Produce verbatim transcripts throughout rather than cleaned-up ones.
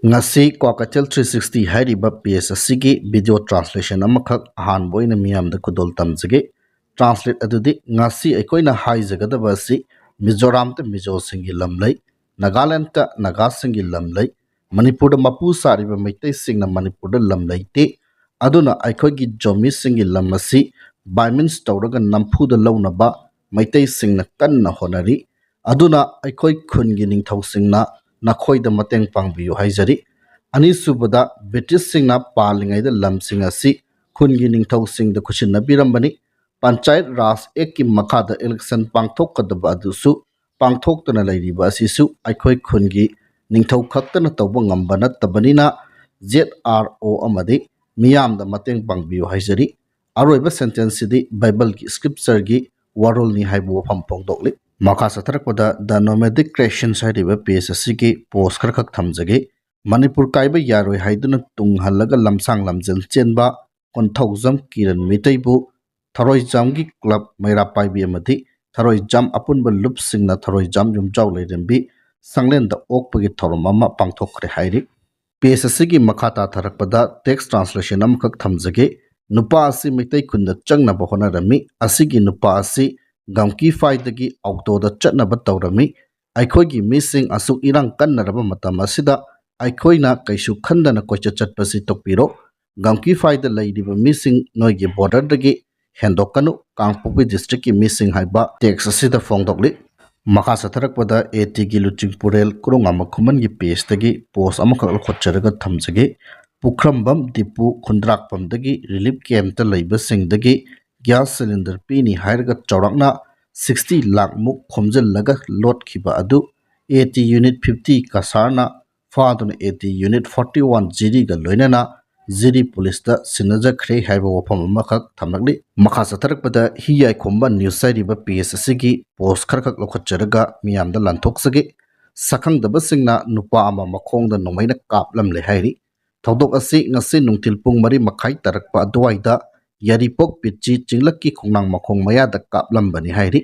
ꯉꯁꯤ Kwakeithel three sixty ꯍꯥꯏꯔꯤꯕ page ꯑꯁꯤꯒꯤ ꯚꯤꯗꯤꯑꯣ ꯇ꯭ꯔꯥꯟꯁꯂꯦꯁꯟ ꯑꯃꯈꯛ ꯑꯍꯥꯟꯕ ꯑꯣꯏꯅ ꯃꯤꯌꯥꯝꯗ ꯈꯨꯗꯣꯜ ꯇꯝꯖꯒꯦ꯫ ꯇ꯭ꯔꯥꯟꯁꯂꯦꯠ ꯑꯗꯨꯗꯤ ꯉꯁꯤ ꯑꯩꯈꯣꯏꯅ ꯍꯥꯏꯖꯒꯗꯕ ꯑꯁꯤ ꯃꯤꯖꯣꯔꯥꯝꯗ ꯃꯤꯖꯣꯁꯤꯡꯒꯤ ꯂꯝ ꯂꯩ, ꯅꯥꯒꯥꯂꯦꯟꯗ ꯅꯥꯒꯥꯁꯤꯡꯒꯤ ꯂꯝ ꯂꯩ, ꯃꯅꯤꯄꯨꯔꯗ ꯃꯄꯨ ꯁꯥꯔꯤꯕ ꯃꯩꯇꯩꯁꯤꯡꯅ ꯃꯅꯤꯄꯨꯔꯗ ꯂꯝ ꯂꯩꯇꯦ, ꯑꯗꯨꯅ ꯑꯩꯈꯣꯏꯒꯤ ꯖꯣꯃꯤꯁꯤꯡꯒꯤ ꯂꯝ ꯑꯁꯤ ꯕꯥꯏꯃꯤꯟꯁ ꯇꯧꯔꯒ ꯅꯝꯐꯨꯗ ꯂꯧꯅꯕ ꯃꯩꯇꯩꯁꯤꯡꯅ ꯀꯟꯅ ꯍꯣꯠꯅꯔꯤ꯫ ꯑꯗꯨꯅ ꯑꯩꯈꯣꯏ ꯈꯨꯟꯒꯤ ꯅꯤꯡꯊꯧꯁꯤꯡꯅ ꯅꯈꯣꯏꯗ ꯃꯇꯦꯡ ꯄꯥꯡꯕꯤꯌꯨ ꯍꯥꯏꯖꯔꯤ꯫ ꯑꯅꯤꯁꯨꯕꯗ, ꯕ꯭ꯔꯤꯇꯤꯁꯁꯤꯡꯅ ꯄꯥꯜꯂꯤꯉꯩꯗ ꯂꯝꯁꯤꯡ ꯑꯁꯤ ꯈꯨꯟꯒꯤ ꯅꯤꯡꯊꯧꯁꯤꯡꯗ ꯈꯨꯠꯁꯤꯟꯅꯕꯤꯔꯝꯕꯅꯤ꯫ ꯄꯟꯆꯥꯌꯠ ꯔꯥꯖ ꯑꯦꯛꯀꯤ ꯃꯈꯥꯗ ꯏꯂꯦꯛꯁꯟ ꯄꯥꯡꯊꯣꯛꯀꯗꯕ ꯑꯗꯨꯁꯨ ꯄꯥꯡꯊꯣꯛꯇꯅ ꯂꯩꯔꯤꯕ ꯑꯁꯤꯁꯨ ꯑꯩꯈꯣꯏ ꯈꯨꯟꯒꯤ ꯅꯤꯡꯊꯧ ꯈꯛꯇꯅ ꯇꯧꯕ ꯉꯝꯕ ꯅꯠꯇꯕꯅꯤꯅ, ꯖꯦꯠ ꯑꯥꯔ ꯑꯣ ꯑꯃꯗꯤ ꯃꯤꯌꯥꯝꯗ ꯃꯇꯦꯡ ꯄꯥꯡꯕꯤꯌꯨ ꯍꯥꯏꯖꯔꯤ꯫ ꯑꯔꯣꯏꯕ ꯁꯦꯟꯇꯦꯟꯁꯁꯤꯗꯤ ꯕꯥꯏꯕꯜꯒꯤ ꯁ꯭ꯀ꯭ꯔꯤꯞꯆꯔꯒꯤ ꯋꯥꯔꯣꯜꯅꯤ ꯍꯥꯏꯕ ꯋꯥꯐꯝ ꯐꯣꯡꯗꯣꯛꯂꯤ꯫ ꯃꯈꯥ ꯆꯠꯊꯔꯛꯄꯗ The Nomadic Creations ꯍꯥꯏꯔꯤꯕ ꯄꯦꯖ ꯑꯁꯤꯒꯤ ꯄꯣꯁ ꯈꯔꯈꯛ ꯊꯝꯖꯒꯦ꯫ ꯃꯅꯤꯄꯨꯔ ꯀꯥꯏꯕ ꯌꯥꯔꯣꯏ ꯍꯥꯏꯗꯨꯅ ꯇꯨꯡ ꯍꯜꯂꯒ ꯂꯝꯁꯥꯡ ꯂꯝꯖꯦꯜ ꯆꯦꯟꯕ ꯀꯣꯟꯊꯧꯖꯝ ꯀꯤꯔꯟ ꯃꯤꯇꯩꯕꯨ ꯊꯔꯣꯏꯖꯥꯝꯒꯤ ꯀ꯭ꯂꯕ ꯃꯩꯔꯥ ꯄꯥꯏꯕꯤ ꯑꯃꯗꯤ ꯊꯔꯣꯏꯖꯥꯝ ꯑꯄꯨꯟꯕ ꯂꯨꯞꯁꯤꯡꯅ ꯊꯔꯣꯏꯖꯥꯝ ꯌꯨꯝꯖꯥꯎ ꯂꯩꯔꯦꯝꯕꯤ ꯁꯪꯂꯦꯟꯗ ꯑꯣꯛꯄꯒꯤ ꯊꯧꯔꯝ ꯑꯃ ꯄꯥꯡꯊꯣꯛꯈ꯭ꯔꯦ ꯍꯥꯏꯔꯤ꯫ ꯄꯦꯖ ꯑꯁꯤꯒꯤ ꯃꯈꯥ ꯇꯥꯊꯔꯛꯄꯗ ꯇꯦꯛꯁ ꯇ꯭ꯔꯥꯟꯁꯂꯦꯁꯟ ꯑꯃꯈꯛ ꯊꯝꯖꯒꯦ꯫ ꯅꯨꯄꯥ ꯑꯁꯤ ꯃꯩꯇꯩ ꯈꯨꯟꯗ ꯆꯪꯅꯕ ꯍꯣꯠꯅꯔꯝꯃꯤ꯫ ꯑꯁꯤꯒꯤ ꯅꯨꯄꯥ ꯑꯁꯤ ꯒꯝꯀꯤꯐꯥꯏꯗꯒꯤ ꯑꯣꯛꯇꯣꯗ ꯆꯠꯅꯕ ꯇꯧꯔꯝꯃꯤ꯫ ꯑꯩꯈꯣꯏꯒꯤ ꯃꯤꯁꯤꯡ ꯑꯁꯨꯛ ꯏꯔꯥꯡ ꯀꯟꯅꯔꯕ ꯃꯇꯝ ꯑꯁꯤꯗ ꯑꯩꯈꯣꯏꯅ ꯀꯩꯁꯨ ꯈꯟꯗꯅ ꯀꯣꯏꯆꯠ ꯆꯠꯄꯁꯤ ꯇꯣꯛꯄꯤꯔꯣ꯫ ꯒꯝꯀꯤꯐꯥꯏꯗ ꯂꯩꯔꯤꯕ ꯃꯤꯁꯤꯡ ꯅꯣꯏꯒꯤ ꯕꯣꯔꯗꯔꯗꯒꯤ ꯍꯦꯟꯗꯣꯛꯀꯅꯨ, ꯀꯥꯡꯄꯣꯛꯄꯤ ꯗꯤꯁꯇ꯭ꯔꯤꯛꯀꯤ ꯃꯤꯁꯤꯡ ꯍꯥꯏꯕ ꯇꯦꯛꯁ ꯑꯁꯤꯗ ꯐꯣꯡꯗꯣꯛꯂꯤ꯫ ꯃꯈꯥ ꯆꯠꯊꯔꯛꯄꯗ ꯑꯦ ꯇꯤꯒꯤ ꯂꯨꯆꯤꯡꯄꯨꯔꯦꯜ ꯀ꯭ꯔꯣꯉꯥꯃ ꯈꯨꯃꯟꯒꯤ ꯄꯦꯖꯇꯒꯤ ꯄꯣꯁ ꯑꯃꯈꯛ ꯂꯧꯈꯠꯆꯔꯒ ꯊꯝꯖꯒꯦ꯫ ꯄꯨꯈ꯭ꯔꯝꯕꯝ ꯗꯤꯄꯨ ꯈꯨꯟꯗ꯭ꯔꯥꯛꯄꯝꯗꯒꯤ ꯔꯤꯂꯤꯐ ꯀꯦꯝꯞꯇ ꯂꯩꯕꯁꯤꯡꯗꯒꯤ ꯒ꯭ꯌꯥꯁ ꯁꯤꯂꯤꯟꯗꯔ ꯄꯤꯅꯤ ꯍꯥꯏꯔꯒ ꯆꯥꯎꯔꯥꯛꯅ ꯁꯤꯛꯁꯇꯤ ꯂꯥꯈ ꯃꯨꯛ ꯈꯣꯝꯖꯤꯜꯂꯒ ꯂꯣꯠꯈꯤꯕ ꯑꯗꯨ ꯑꯦ ꯇꯤ ꯌꯨꯅꯤꯠ ꯐꯤꯐꯇꯤ ꯀꯁꯥꯔꯅ ꯐꯥꯗꯨꯅ A T unit forty one ꯖꯤꯔꯤꯒ ꯂꯣꯏꯅꯅ ꯖꯤꯔꯤ ꯄꯨꯂꯤꯁꯇ ꯁꯤꯟꯅꯖꯈ꯭ꯔꯦ ꯍꯥꯏꯕ ꯋꯥꯐꯝ ꯑꯃꯈꯛ ꯊꯝꯂꯛꯂꯤ꯫ ꯃꯈꯥ ꯆꯠꯊꯔꯛꯄꯗ ꯍꯤꯌꯥꯏꯈꯣꯝꯕ ꯅ꯭ꯌꯨꯁ ꯍꯥꯏꯔꯤꯕ ꯄꯦꯖ ꯑꯁꯤꯒꯤ ꯄꯣꯁ ꯈꯔꯈꯛ ꯂꯧꯈꯠꯆꯔꯒ ꯃꯤꯌꯥꯝꯗ ꯂꯥꯟꯊꯣꯛꯆꯒꯦ꯫ ꯁꯛꯈꯪꯗꯕꯁꯤꯡꯅ ꯅꯨꯄꯥ ꯑꯃ ꯃꯈꯣꯡꯗ ꯅꯣꯡꯃꯩꯅ ꯀꯥꯞꯂꯝꯂꯦ ꯍꯥꯏꯔꯤ꯫ ꯊꯧꯗꯣꯛ ꯑꯁꯤ ꯉꯁꯤ ꯅꯨꯡꯊꯤꯜ ꯄꯨꯡ ꯃꯔꯤ ꯃꯈꯥꯏ ꯇꯥꯔꯛꯄ ꯑꯗꯨꯋꯥꯏꯗ ꯌꯥꯏꯔꯤꯄꯣꯛ ꯄꯤꯠꯆꯤ ꯆꯤꯡꯂꯛꯀꯤ ꯈꯣꯡꯅꯥꯡ ꯃꯈꯣꯡ ꯃꯌꯥꯗ ꯀꯥꯞꯂꯝꯕꯅꯤ ꯍꯥꯏꯔꯤ꯫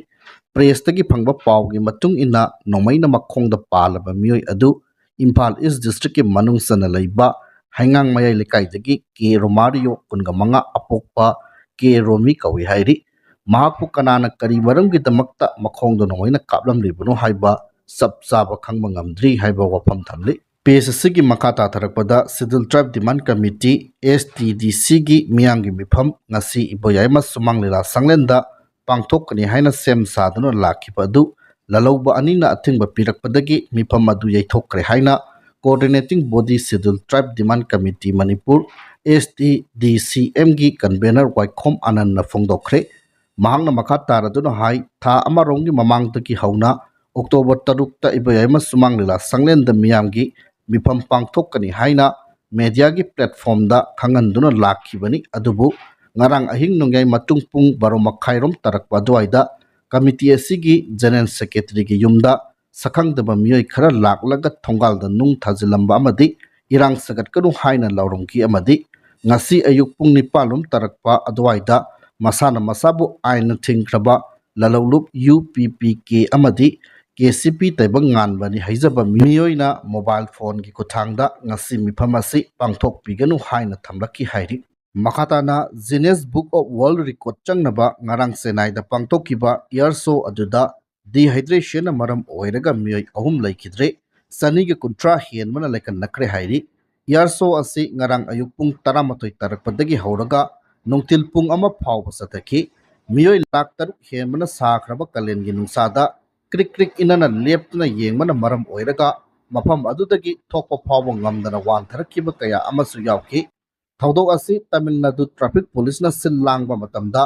ꯄ꯭ꯔꯦꯁꯇꯒꯤ ꯐꯪꯕ ꯄꯥꯎꯒꯤ ꯃꯇꯨꯡ ꯏꯟꯅ ꯅꯣꯡꯃꯩꯅ ꯃꯈꯣꯡꯗ ꯄꯥꯜꯂꯕ ꯃꯤꯑꯣꯏ ꯑꯗꯨ ꯏꯝꯐꯥꯜ ꯏꯁ ꯗꯤꯁꯇ꯭ꯔꯤꯛꯀꯤ ꯃꯅꯨꯡ ꯆꯟꯅ ꯂꯩꯕ ꯍꯩꯉꯥꯡ ꯃꯌꯥꯏ ꯂꯩꯀꯥꯏꯗꯒꯤ ꯀꯦ ꯔꯣꯃꯥꯔꯤꯌꯣ, ꯀꯨꯟꯒ ꯃꯉꯥ, ꯑꯄꯣꯛꯄ ꯀꯦ ꯔꯣꯃꯤ ꯀꯧꯏ ꯍꯥꯏꯔꯤ꯫ ꯃꯍꯥꯛꯄꯨ ꯀꯅꯥꯅ ꯀꯔꯤ ꯃꯔꯝꯒꯤꯗꯃꯛꯇ ꯃꯈꯣꯡꯗ ꯅꯣꯡꯃꯩꯅ ꯀꯥꯞꯂꯝꯂꯤꯕꯅꯣ ꯍꯥꯏꯕ ꯆꯞ ꯆꯥꯕ ꯈꯪꯕ ꯉꯝꯗ꯭ꯔꯤ ꯍꯥꯏꯕ ꯋꯥꯐꯝ ꯊꯝꯂꯤ꯫ ꯄꯦꯖ ꯑꯁꯤꯒꯤ ꯃꯈꯥ ꯇꯥꯊꯔꯛꯄꯗ Scheduled Tribe Demand Committee, S T D C ꯒꯤ ꯃꯤꯌꯥꯝꯒꯤ ꯃꯤꯐꯝ ꯉꯁꯤ ꯏꯕꯣꯌꯥꯏꯃ ꯁꯨꯃꯥꯡ ꯂꯤꯂꯥ ꯁꯪꯂꯦꯟꯗ ꯄꯥꯡꯊꯣꯛꯀꯅꯤ ꯍꯥꯏꯅ ꯁꯦꯝ ꯁꯥꯗꯨꯅ ꯂꯥꯛꯈꯤꯕ ꯑꯗꯨ ꯂꯥꯜꯍꯧꯕ ꯑꯅꯤꯅ ꯑꯊꯤꯡꯕ ꯄꯤꯔꯛꯄꯗꯒꯤ ꯃꯤꯐꯝ ꯑꯗꯨ ꯌꯩꯊꯣꯛꯈ꯭ꯔꯦ ꯍꯥꯏꯅ Coordinating Body Scheduled Tribe Demand Committee Manipur, S T D C M ꯒꯤ convener ꯋꯥꯏꯈꯣꯝ ꯑꯥꯅꯟꯗꯅ ꯐꯣꯡꯗꯣꯛꯈ꯭ꯔꯦ꯫ ꯃꯍꯥꯛꯅ ꯃꯈꯥ ꯇꯥꯔꯗꯨꯅ ꯍꯥꯏ, ꯊꯥ ꯑꯃꯔꯣꯝꯒꯤ ꯃꯃꯥꯡꯗꯒꯤ ꯍꯧꯅ ꯑꯣꯛꯇꯣꯕꯔ ꯇꯔꯨꯛꯇ ꯏꯕꯣꯌꯥꯏꯃ ꯁꯨꯃꯥꯡ ꯂꯤꯂꯥ ꯁꯪꯂꯦꯟꯗ ꯃꯤꯌꯥꯝꯒꯤ ꯃꯤꯐꯝ ꯄꯥꯡꯊꯣꯛꯀꯅꯤ ꯍꯥꯏꯅ ꯃꯦꯗꯤꯌꯥꯒꯤ ꯄ꯭ꯂꯦꯠꯐꯣꯝꯗ ꯈꯪꯍꯟꯗꯨꯅ ꯂꯥꯛꯈꯤꯕꯅꯤ꯫ ꯑꯗꯨꯕꯨ ꯉꯔꯥꯡ ꯑꯍꯤꯡ ꯅꯣꯡꯌꯥꯏ ꯃꯇꯨꯡ ꯄꯨꯡ ꯕꯥꯔꯣ ꯃꯈꯥꯏꯔꯣꯝ ꯇꯥꯔꯛꯄ ꯑꯗꯨꯋꯥꯏꯗ ꯀꯃꯤꯇꯤ ꯑꯁꯤꯒꯤ ꯖꯦꯅꯔꯦꯜ ꯁꯦꯀ꯭ꯔꯦꯇꯔꯤꯒꯤ ꯌꯨꯝꯗ ꯁꯛꯈꯪꯗꯕ ꯃꯤꯑꯣꯏ ꯈꯔ ꯂꯥꯛꯂꯒ ꯊꯣꯡꯒꯥꯜꯗ ꯅꯨꯡ ꯊꯥꯖꯤꯜꯂꯝꯕ ꯑꯃꯗꯤ ꯏꯔꯥꯡ ꯁꯥꯒꯠꯀꯅꯨ ꯍꯥꯏꯅ ꯂꯥꯎꯔꯝꯈꯤ ꯑꯃꯗꯤ ꯉꯁꯤ ꯑꯌꯨꯛ ꯄꯨꯡ ꯅꯤꯄꯥꯟ ꯂꯣꯝ ꯇꯥꯔꯛꯄ ꯑꯗꯨꯋꯥꯏꯗ ꯃꯁꯥꯅ ꯃꯁꯥꯕꯨ ꯑꯥꯏꯟꯅ ꯊꯤꯡꯈ꯭ꯔꯕ ꯂꯂꯧꯂꯨꯞ ꯌꯨ ꯄꯤ ꯄꯤ ꯀꯦ ꯑꯃꯗꯤ ꯀꯦ ꯁꯤ ꯄꯤ ꯇꯥꯏꯕꯪ ꯉꯥꯟꯕꯅꯤ ꯍꯥꯏꯖꯕ ꯃꯤꯑꯣꯏꯅ ꯃꯣꯕꯥꯏꯜ ꯐꯣꯟꯒꯤ ꯈꯨꯠꯊꯥꯡꯗ ꯉꯁꯤ ꯃꯤꯐꯝ ꯑꯁꯤ ꯄꯥꯡꯊꯣꯛꯄꯤꯒꯅꯨ ꯍꯥꯏꯅ ꯊꯝꯂꯛꯈꯤ ꯍꯥꯏꯔꯤ꯫ ꯃꯈꯥ ꯇꯥꯅ Guinness Book of World Record ꯆꯪꯅꯕ ꯉꯔꯥꯡ ꯆꯦꯟꯅꯥꯏꯗ ꯄꯥꯡꯊꯣꯛꯈꯤꯕ ꯏꯌꯥꯔ ꯁꯣ ꯑꯗꯨꯗ ꯗꯤꯍꯥꯏꯗ꯭ꯔꯦꯁꯟꯅ ꯃꯔꯝ ꯑꯣꯏꯔꯒ ꯃꯤꯑꯣꯏ ꯑꯍꯨꯝ ꯂꯩꯈꯤꯗ꯭ꯔꯦ꯫ ꯆꯅꯤꯒ ꯀꯨꯟꯊ꯭ꯔꯥ ꯍꯦꯟꯕꯅ ꯂꯩꯈꯠꯅꯈ꯭ꯔꯦ ꯍꯥꯏꯔꯤ꯫ ꯏꯌꯥꯔ ꯁꯣ ꯑꯁꯤ ꯉꯔꯥꯡ ꯑꯌꯨꯛ ꯄꯨꯡ ꯇꯔꯥꯃꯥꯊꯣꯏ ꯇꯥꯔꯛꯄꯗꯒꯤ ꯍꯧꯔꯒ ꯅꯨꯡꯊꯤꯜ ꯄꯨꯡ ꯑꯃ ꯐꯥꯎꯕ ꯆꯠꯊꯈꯤ꯫ ꯃꯤꯑꯣꯏ ꯂꯥꯈ ꯇꯔꯨꯛ ꯍꯦꯟꯕꯅ ꯁꯥꯈ꯭ꯔꯕ ꯀꯥꯂꯦꯟꯒꯤ ꯅꯨꯡꯁꯥꯗ ꯀ꯭ꯔꯤꯛ ꯀ꯭ꯔꯤꯛ ꯏꯅꯅ ꯂꯦꯞꯇꯨꯅ ꯌꯦꯡꯕꯅ ꯃꯔꯝ ꯑꯣꯏꯔꯒ ꯃꯐꯝ ꯑꯗꯨꯗꯒꯤ ꯊꯣꯛꯄ ꯐꯥꯎꯕ ꯉꯝꯗꯅ ꯋꯥꯟꯊꯔꯛꯈꯤꯕ ꯀꯌꯥ ꯑꯃꯁꯨ ꯌꯥꯎꯈꯤ꯫ ꯊꯧꯗꯣꯛ ꯑꯁꯤ ꯇꯥꯃꯤꯜ ꯅꯥꯗꯨ ꯇ꯭ꯔꯥꯐꯤꯛ ꯄꯨꯂꯤꯁꯅ ꯁꯤꯜ ꯂꯥꯡꯕ ꯃꯇꯝꯗ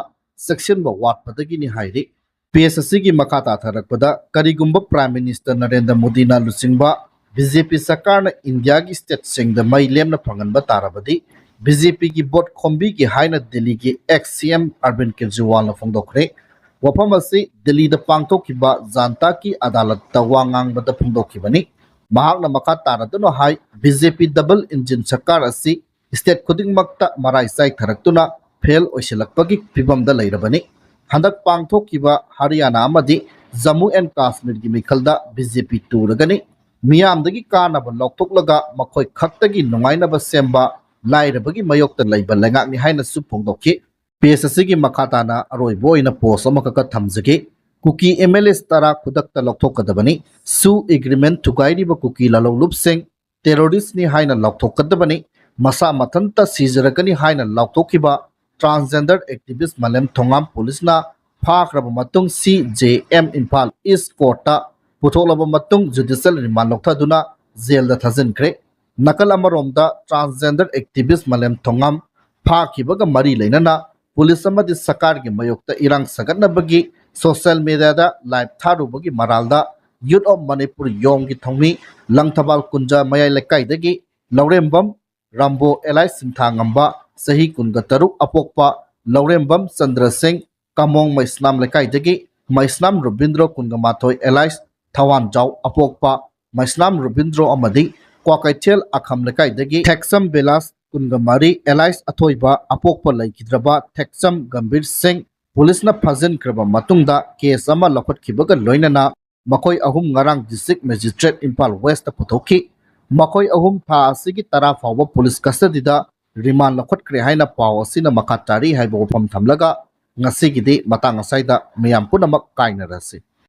ꯆꯦꯛꯁꯤꯟꯕ ꯋꯥꯠꯄꯗꯒꯤꯅꯤ ꯍꯥꯏꯔꯤ꯫ ꯄꯦꯖ ꯑꯁꯤꯒꯤ ꯃꯈꯥ ꯇꯥꯊꯔꯛꯄꯗ, ꯀꯔꯤꯒꯨꯝꯕ ꯄ꯭ꯔꯥꯏꯝ ꯃꯤꯅꯤꯁꯇꯔ ꯅꯔꯦꯟꯗ꯭ꯔ ꯃꯣꯗꯤꯅ ꯂꯨꯆꯤꯡꯕ ꯕꯤ ꯖꯦ ꯄꯤ ꯁꯔꯀꯥꯔꯅ ꯏꯟꯗꯤꯌꯥꯒꯤ ꯁ꯭ꯇꯦꯠꯁꯤꯡꯗ ꯃꯩ ꯂꯦꯝꯅ ꯐꯪꯍꯟꯕ ꯇꯥꯔꯕꯗꯤ ꯕꯤ ꯖꯦ ꯄꯤꯒꯤ ꯚꯣꯠ ꯈꯣꯝꯕꯤꯒꯦ ꯍꯥꯏꯅ ꯗꯤꯜꯂꯤꯒꯤ ꯑꯦꯛꯁ ꯁꯤ ꯑꯦꯝ ꯑꯔꯕꯤꯟ ꯀꯦꯖ꯭ꯔꯤꯋꯥꯜꯅ ꯐꯣꯡꯗꯣꯛꯈ꯭ꯔꯦ꯫ ꯋꯥꯐꯝ ꯑꯁꯤ ꯗꯤꯜꯂꯤꯗ ꯄꯥꯡꯊꯣꯛꯈꯤꯕ ꯖꯟꯇꯥ ꯀꯤ ꯑꯗꯥꯂꯠꯇ ꯋꯥ ꯉꯥꯡꯕꯗ ꯐꯣꯡꯗꯣꯛꯈꯤꯕꯅꯤ꯫ ꯃꯍꯥꯛꯅ ꯃꯈꯥ ꯇꯥꯔꯗꯨꯅ ꯍꯥꯏ, ꯕꯤ ꯖꯦ ꯄꯤ ꯗꯕꯜ ꯏꯟꯖꯤꯟ ꯁꯔꯀꯥꯔ ꯑꯁꯤ ꯁ꯭ꯇꯦꯠ ꯈꯨꯗꯤꯡꯃꯛꯇ ꯃꯔꯥꯏ ꯆꯥꯏꯊꯔꯛꯇꯨꯅ ꯐꯦꯜ ꯑꯣꯏꯁꯤꯜꯂꯛꯄꯒꯤ ꯐꯤꯚꯝꯗ ꯂꯩꯔꯕꯅꯤ꯫ ꯍꯟꯗꯛ ꯄꯥꯡꯊꯣꯛꯈꯤꯕ ꯍꯔꯤꯌꯥꯅꯥ ꯑꯃꯗꯤ ꯖꯝꯃꯨ ꯑꯦꯟ ꯀꯥꯁꯃꯤꯔꯒꯤ ꯃꯤꯈꯜꯗ ꯕꯤ ꯖꯦ ꯄꯤ ꯇꯨꯔꯒꯅꯤ꯫ ꯃꯤꯌꯥꯝꯗꯒꯤ ꯀꯥꯟꯅꯕ ꯂꯧꯊꯣꯛꯂꯒ ꯃꯈꯣꯏ ꯈꯛꯇꯒꯤ ꯅꯨꯡꯉꯥꯏꯅꯕ ꯁꯦꯝꯕ ꯂꯥꯏꯔꯕꯒꯤ ꯃꯥꯌꯣꯛꯇ ꯂꯩꯕ ꯂꯩꯉꯥꯛꯅꯤ ꯍꯥꯏꯅꯁꯨ ꯐꯣꯡꯗꯣꯛꯈꯤ꯫ ꯄꯦꯖ ꯑꯁꯤꯒꯤ ꯃꯈꯥ ꯇꯥꯅ ꯑꯔꯣꯏꯕ ꯑꯣꯏꯅ ꯄꯣꯁ ꯑꯃꯈꯛꯀ ꯊꯝꯖꯒꯦ꯫ ꯀꯨꯀꯤ ꯑꯦꯝ ꯑꯦꯜ ꯑꯦꯁ ꯇꯔꯥ ꯈꯨꯗꯛꯇ ꯂꯧꯊꯣꯛꯀꯗꯕꯅꯤ꯫ ꯁꯨ ꯑꯦꯒ꯭ꯔꯤꯃꯦꯟ ꯊꯨꯒꯥꯏꯔꯤꯕ ꯀꯨꯀꯤ ꯂꯂꯧꯂꯨꯞꯁꯤꯡ ꯇꯦꯔꯣꯔꯤꯁ꯭ꯠꯅꯤ ꯍꯥꯏꯅ ꯂꯥꯎꯊꯣꯛꯀꯗꯕꯅꯤ꯫ ꯃꯁꯥ ꯃꯊꯟꯇ ꯁꯤꯖꯔꯛꯀꯅꯤ ꯍꯥꯏꯅ ꯂꯥꯎꯊꯣꯛꯈꯤꯕ ꯇ꯭ꯔꯥꯟꯁꯖꯦꯟꯗꯔ ꯑꯦꯛꯇꯤꯚꯤꯁ꯭ꯠ ꯃꯥꯂꯦꯝ ꯊꯣꯉꯥꯝ ꯄꯨꯂꯤꯁꯅ ꯐꯥꯈ꯭ꯔꯕ ꯃꯇꯨꯡ ꯁꯤ ꯖꯦ ꯑꯦꯝ ꯏꯝꯐꯥꯜ ꯏꯁ꯭ꯠ ꯀꯣꯔꯠꯇ ꯄꯨꯊꯣꯛꯂꯕ ꯃꯇꯨꯡ ꯖꯨꯗꯤꯁꯤꯌꯦꯜ ꯔꯤꯃꯥꯟꯗ ꯂꯧꯊꯗꯨꯅ ꯖꯦꯜꯗ ꯊꯥꯖꯤꯟꯈ꯭ꯔꯦ꯫ ꯅꯥꯀꯜ ꯑꯃꯔꯣꯝꯗ ꯇ꯭ꯔꯥꯟꯁꯖꯦꯟꯗꯔ ꯑꯦꯛꯇꯤꯚꯤꯁ꯭ꯠ ꯃꯥꯂꯦꯝ ꯊꯣꯉꯥꯝ ꯐꯥꯈꯤꯕꯒ ꯃꯔꯤ ꯂꯩꯅꯅ ꯄꯨꯂꯤꯁ ꯑꯃꯗꯤ ꯁꯔꯀꯥꯔꯒꯤ ꯃꯥꯌꯣꯛꯇ ꯏꯔꯥꯡ ꯁꯥꯒꯠꯅꯕꯒꯤ ꯁꯣꯁꯤꯌꯦꯜ ꯃꯤꯗꯤꯌꯥꯗ ꯂꯥꯏꯚ ꯊꯥꯔꯨꯕꯒꯤ ꯃꯔꯥꯜꯗ ꯌꯨꯊ ꯑꯣꯐ ꯃꯅꯤꯄꯨꯔ ꯌꯣꯡꯒꯤ ꯊꯧꯃꯤ ꯂꯪꯊꯕꯥꯜ ꯀꯨꯟꯖ ꯃꯌꯥꯏ ꯂꯩꯀꯥꯏꯗꯒꯤ ꯂꯧꯔꯦꯝꯕꯝ ꯔꯥꯝꯕꯣ ꯑꯦꯂꯥꯏꯁ ꯁꯤꯡꯊꯥꯉꯝꯕ ꯆꯍꯤ ꯀꯨꯟꯒ ꯇꯔꯨꯛ ꯑꯄꯣꯛꯄ ꯂꯧꯔꯦꯝꯕꯝ ꯆꯟꯗ꯭ꯔ ꯁꯤꯡ ꯀꯥꯃꯣꯡ ꯃꯩꯁꯅꯥꯝ ꯂꯩꯀꯥꯏꯗꯒꯤ ꯃꯩꯁꯅꯥꯝ ꯔꯨꯕꯤꯟꯗ꯭ꯔꯣ ꯀꯨꯟꯒ ꯃꯥꯊꯣꯏ ꯑꯦꯂꯥꯏꯁ ꯊꯋꯥꯟꯖꯥꯎ ꯑꯄꯣꯛꯄ ꯃꯩꯁꯅꯥꯝ ꯔꯨꯕꯤꯟꯗ꯭ꯔꯣ ꯑꯃꯗꯤ ꯀ꯭ꯋꯥꯀꯩꯊꯦꯜ ꯑꯈꯝ ꯂꯩꯀꯥꯏꯗꯒꯤ ꯊꯦꯛꯆꯝ ꯕꯤꯂꯥꯁ ꯀꯨꯟꯒ ꯃꯔꯤ ꯑꯦꯂꯥꯏꯁ ꯑꯊꯣꯏꯕ ꯑꯄꯣꯛꯄ ꯂꯩꯈꯤꯗ꯭ꯔꯕ ꯊꯦꯛꯆꯝ ꯒꯝꯚꯤꯔ ꯁꯤꯡ ꯄꯨꯂꯤꯁꯅ ꯐꯥꯖꯤꯟꯈ꯭ꯔꯕ ꯃꯇꯨꯡꯗ ꯀꯦꯁ ꯑꯃ ꯂꯧꯈꯠꯈꯤꯕꯒ ꯂꯣꯏꯅꯅ ꯃꯈꯣꯏ ꯑꯍꯨꯝ ꯉꯔꯥꯡ ꯗꯤꯁꯇ꯭ꯔꯤꯛ ꯃꯦꯖꯤꯁꯇ꯭ꯔꯦꯠ ꯏꯝꯐꯥꯜ ꯋꯦꯁꯇ ꯄꯨꯊꯣꯛꯈꯤ꯫ ꯃꯈꯣꯏ ꯑꯍꯨꯝ ꯊꯥ ꯑꯁꯤꯒꯤ ꯇꯔꯥ ꯐꯥꯎꯕ ꯄꯨꯂꯤꯁ ꯀꯁꯇꯗꯤꯗ ꯔꯤꯃꯥꯟ ꯂꯧꯈꯠꯈ꯭ꯔꯦ ꯍꯥꯏꯅ ꯄꯥꯎ ꯑꯁꯤꯅ ꯃꯈꯥ ꯇꯥꯔꯤ ꯍꯥꯏꯕ ꯋꯥꯐꯝ ꯊꯝꯂꯒ ꯉꯁꯤꯒꯤꯗꯤ ꯃꯇꯥꯡ ꯑꯁ꯭ꯋꯥꯏꯗ ꯃꯌꯥꯝ ꯄꯨꯝꯅꯃꯛ ꯀꯥꯏꯅꯔꯁꯤ꯫